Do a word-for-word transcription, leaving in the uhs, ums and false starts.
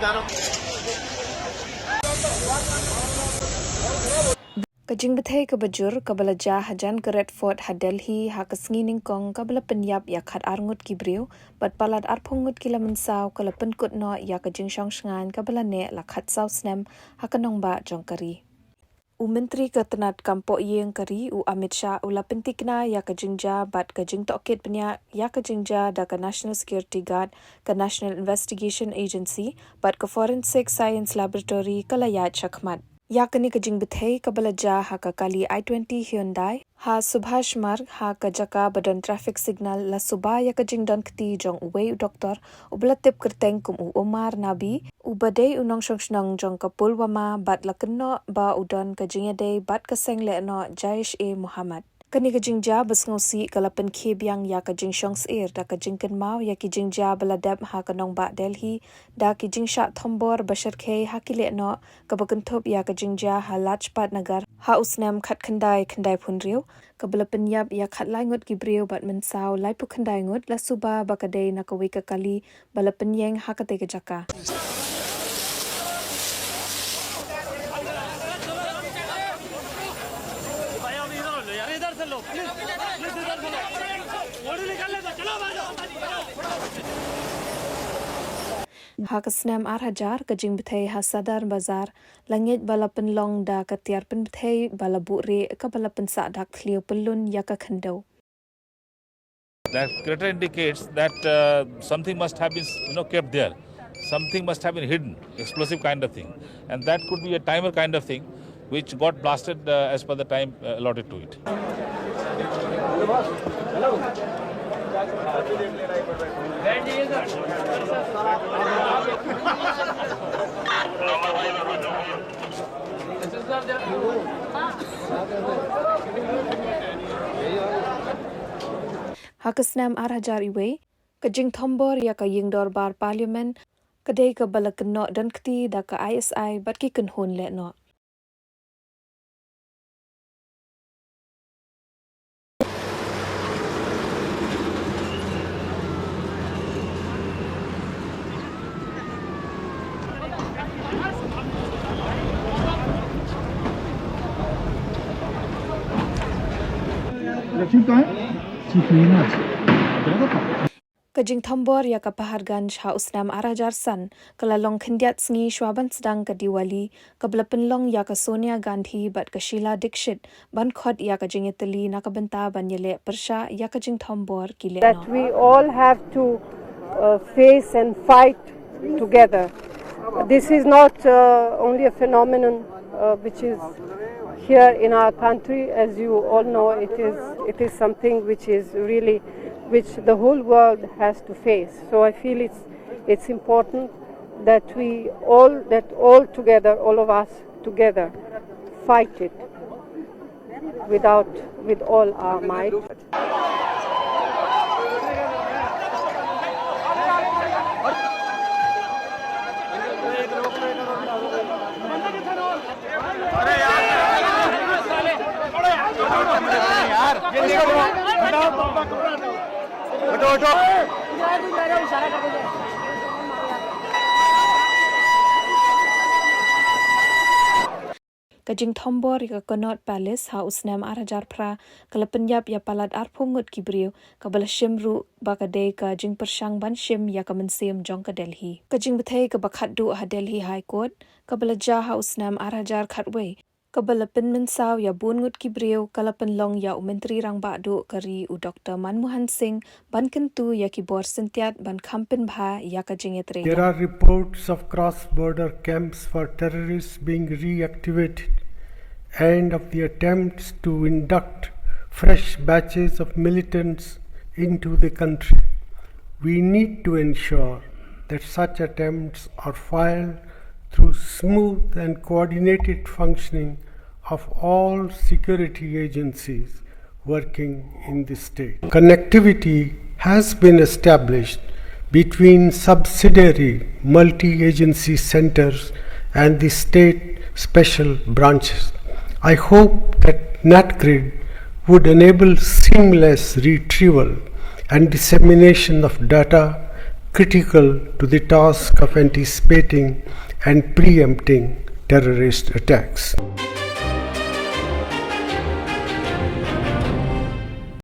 Ka jingbthei kaba jur kaba la jia hajan ka Red Fort ha Delhi ha ka sngi nyngkong kaba la pynïap ïa khatar ngut ki briew bad palat arphew ngut ki la mynsaw ka la pynkut noh ïa ka jingshong shngaiñ kaba la neh la khatsaw snem ha ka nongbah jong ka ri. U Myntri ka tnat kam pohïing ka ri u Amit Shah u la pyntikna ïa ka jingjia bad ka jingtohkit bniah ïa ka jingjia da ka National Security Guard, ka National Investigation Agency bad ka Forensic Science Laboratory ka la ïaid shakhmat. Ïa kane ka jingbthei kaba la jia ha ka kali i twenty Hyundai ha Subhash Marg ha ka jaka ba don traffic signal la suba ïa ka jingdon kti jong uwei u doktor uba la tip kyrteng kum u Omar Nabi, uba dei u nongshong shnong jong ka Pulwama bad la kynnoh ba u don ka jingïadei bad ka seng lehnoh Jaish-e-Mohammed. Kane ka jingjia ba sngewsih ka la pynkhie biang ïa ka jingshong syier da ka jingkynmaw ïa ki jingjia ba la dep ha ka nongbah Delhi da ki jingshah thombor ba shyrkhei ha ki lehnoh kaba kynthup ïa ka jingjia ha Lajpat Nagar ha u snem khatkhyndai khyndai phew hynriew kaba la pynïap ïa khatlai ngut ki briew bad mynsaw laiphew khyndai ngut la suba ba ka dei na kawei ka kali ba la pynïeng ha katei ka jaka. Ha ka snem ar hajar ka jingbthei ha Sadar Bazar la ngeit ba la pynlong da ka tiar pynbthei ba la buhrieh kaba la pynsah dak thliew pyllun ïa ka khyndew. That crater indicates that uh, something must have been, you know, kept there. Something must have been hidden, explosive kind of thing. And that could be a timer kind of thing, which got blasted uh, as per the time uh, allotted to it. Ha ka snem ar hajar wei, ka jingthombor ïa ka ïing dorbar Parliament ka dei kaba la kynnoh don kti da ka I S I bad ki kynhun lehnoh. Ka jingthombor ïa ka Paharganj ha u snem ar hajar san ka la long khyndiat sngi shwa ban sdang ka Diwali, kaba la pynlong ïa ka Sonia Gandhi bad ka Sheila Dikshit ban khot ïa ka jingïatylli na ka bynta ban ïaleh pyrshah ïa ka jingthombor ki lehnoh. That we all have to uh, face and fight together. This is not uh, only a phenomenon uh, which is here in our country. As you all know, it is, it is something which is really, which the whole world has to face. So I feel it's, it's important that we all, that all together, all of us together, fight it without, with all our might. Ka jingthombor ïa ka Connaught Palace ha u snem ar hajar phra ka la pynïap ïa palat arphew ngut ki briew, kaba la shim ruh ba ka dei ka jingpyrshang ban shim ïa ka mynsiem jong ka Delhi. Ka jingbthei kaba khatduh ha Delhi High Court kaba la jia ha u snem ar hajar khatwei, kaba la pynmynsaw ïa bun ngut ki briew, ka la pynlong ïa u Myntri Rangbah Duh ka ri u Doktor Manmohan Singh ban kyntu ïa ki bor syntiat ban kham pynbha ïa ka jingïatrei. There are reports of cross-border camps for terrorists being reactivated and of the attempts to induct fresh batches of militants into the country. We need to ensure that such attempts are foiled through smooth and coordinated functioning of all security agencies working in the state. Connectivity has been established between subsidiary multi-agency centers and the state special branches. I hope that NatGrid would enable seamless retrieval and dissemination of data critical to the task of anticipating and preempting terrorist attacks.